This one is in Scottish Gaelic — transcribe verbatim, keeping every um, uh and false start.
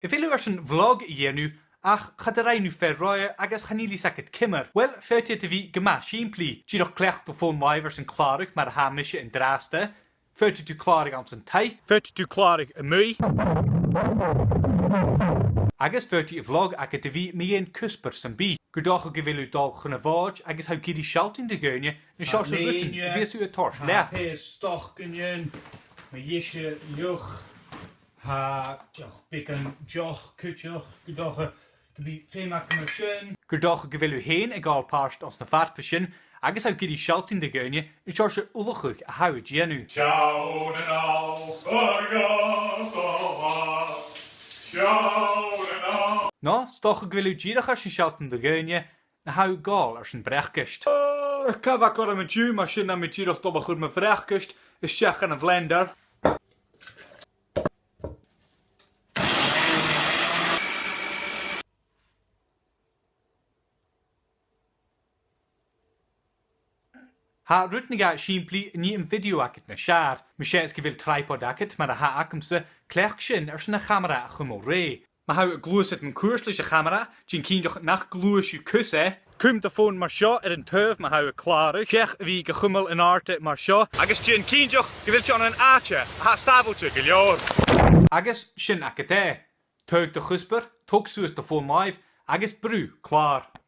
A bheil thu airson vlog a dhèanamh, ach cha do rinn thu fear roimhe agus chan eil fhios agad ciamar? Uill, faodaidh e a bhith gu math sìmplidh. Dìreach cleachd do fòn-làimhe airson clàradh mar a tha mise an-dràsta. Faodaidh tu clàradh anns an taigh. Faodaidh tu clàradh a-muigh. Agus faodaidh an vlog agad a bhith mu dheidhinn cuspair sam bith. 'S dòcha gu bheil thu a' dol chun a' Mhòid agus tha thu ag iarraidh sealltainn do dhaoine na seòrsa rudan a bhios thu a' toirt leat. Tha pàirt stocainnean, mo dheise fhliuch, tha deoch beagan deoch cuideachd, 's dòcha gum bi feum agam air sin. 'S dòcha gu bheil thu fhèin a' gabhail pàirt anns na farpaisean agus tha thu ag iarraidh sealltainn do dhaoine an seòrsa ullachadh a tha thu a' dèanamh. Seall an-àirde, seall an-àirde. No, 's dòcha gu bheil thu dìreach airson sealltainn do dhaoine na tha thu a' gabhail airson bracaist. Ò, chan eil càil orm an-diugh, mar sin tha mi dìreach a' dol a chur mo bhracaist a-steach dhan a' bhlender. Tha rud no dhà sìmplidh an dèidh a' bhidio agad nas fheàrr. Mas e 's gu bheil tripod agad mar a th' agamsa, cleachd sin airson a' chamara a chumail rèidh. Ma tha thu a' gluasad mun cuairt leis a' chamara, dèan cinnteach nach gluais thu cus e. Cùm do fòn mar seo air an taobh ma tha thu a' clàradh. Seach a bhith ga chumail an-àirde mar seo. Agus dèan cinnteach gu bheil thu ann an àite a tha sàbhailte gu leòr. Agus sin agad e. Tog do chuspair, tog suas do fòn-làimhe, agus brùth clàr.